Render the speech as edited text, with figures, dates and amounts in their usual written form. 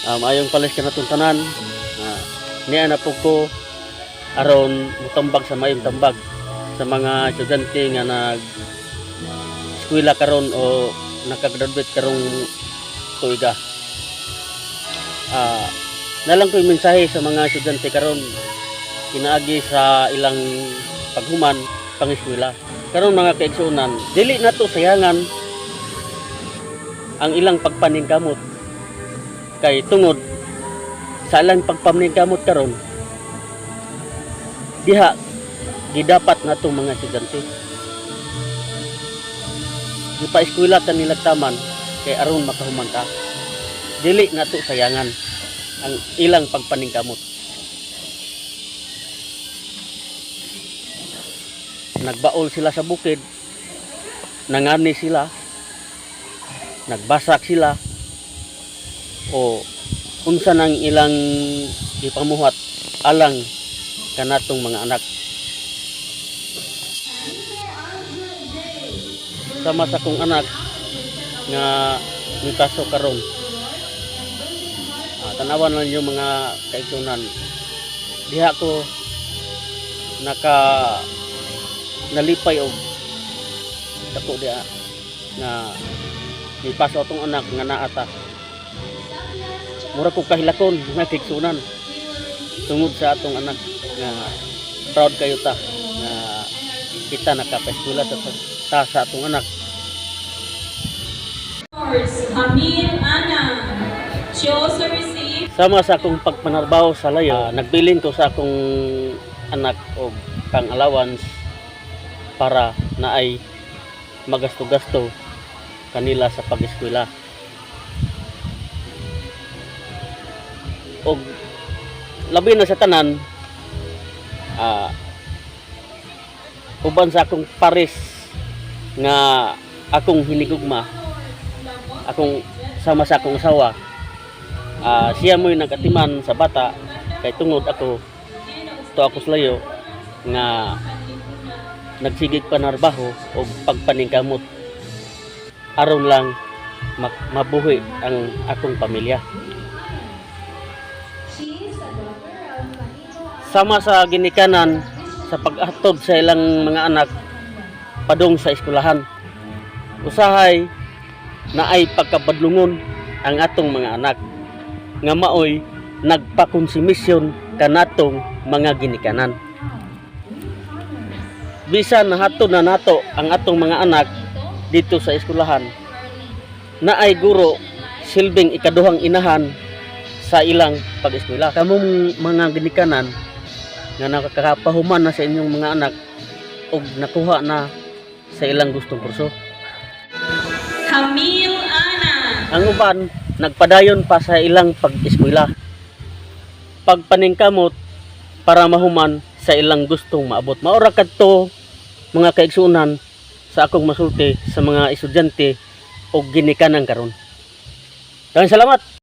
Maayong palis kanatong tanan. Niya na po ko aron mutambag sa mayong tambag sa mga estudyante nga nag eskwela karon o nakagraduate karong tuiga. Nalang ko'y mensahe sa mga estudyante karon kinaagi sa ilang paghuman pangeskwela. Karon, mga kaigsuonan, dili nato sayangan ang ilang pagpaningkamot kay tungod sa ilang pagpaningkamot karon diha gidapat natong mga estudyante. Gipa-eskwela ta nila taman kay aron makahuman ta. Dili nato sayangan ang ilang pagpaningkamot. Nagbaol sila sa bukid, nangani sila, nagbasak sila, o unsa nang ilang gipamuhat alang kanatong mga anak. Sama sa akong anak nga mipasok karon. Tanawan lang yung mga kaigsunan. Diha ko naka nalipay og dako diha nga mipasok atong anak nga naa ta. Mura ko kahilakon, mga kaigsunan, tungod sa atong anak nga proud kayo ta nga kita nakapaeskwela ta sa atong anak. Camille Ana. She also received Sama sa akong pagpanarbaho sa layo, nagbilin ko sa akong anak og pang allowance para naay magasto-gasto kanila sa pag-eskwela. Og labi na sa tanan, uban sa akong pares nga akong hinigugma, akong sama sa akong asawa, siya mo'y nagatiman sa bata kay tungod ako to ako sa layo nga nagsigig panarbaho o pagpaningkamot aron lang mabuhi ang akong pamilya. Sama sa ginikanan sa pag-atod sa ilang mga anak padung sa eskwelahan, usahay na ay pagkabadlungon ang atong mga anak nga maoy nagpakonsumisyon kanatong mga ginikanan. Bisan nahatod na nato ang atong mga anak dito sa eskwelahan, na ay guro silbing ikaduhang inahan sa ilang pag-eskwela. Kamong mga ginikanan nga nakakapahuman na sa inyong mga anak og nakuha na sa ilang gustong kurso. Camille Ana. Ang uban nagpadayon pa sa ilang pag-eskwela. Pagpaningkamot para mahuman sa ilang gustong maabot. Maura kadto, mga kaigsuonan, sa akong masulti sa mga estudyante og ginikanan karon. Daghang salamat.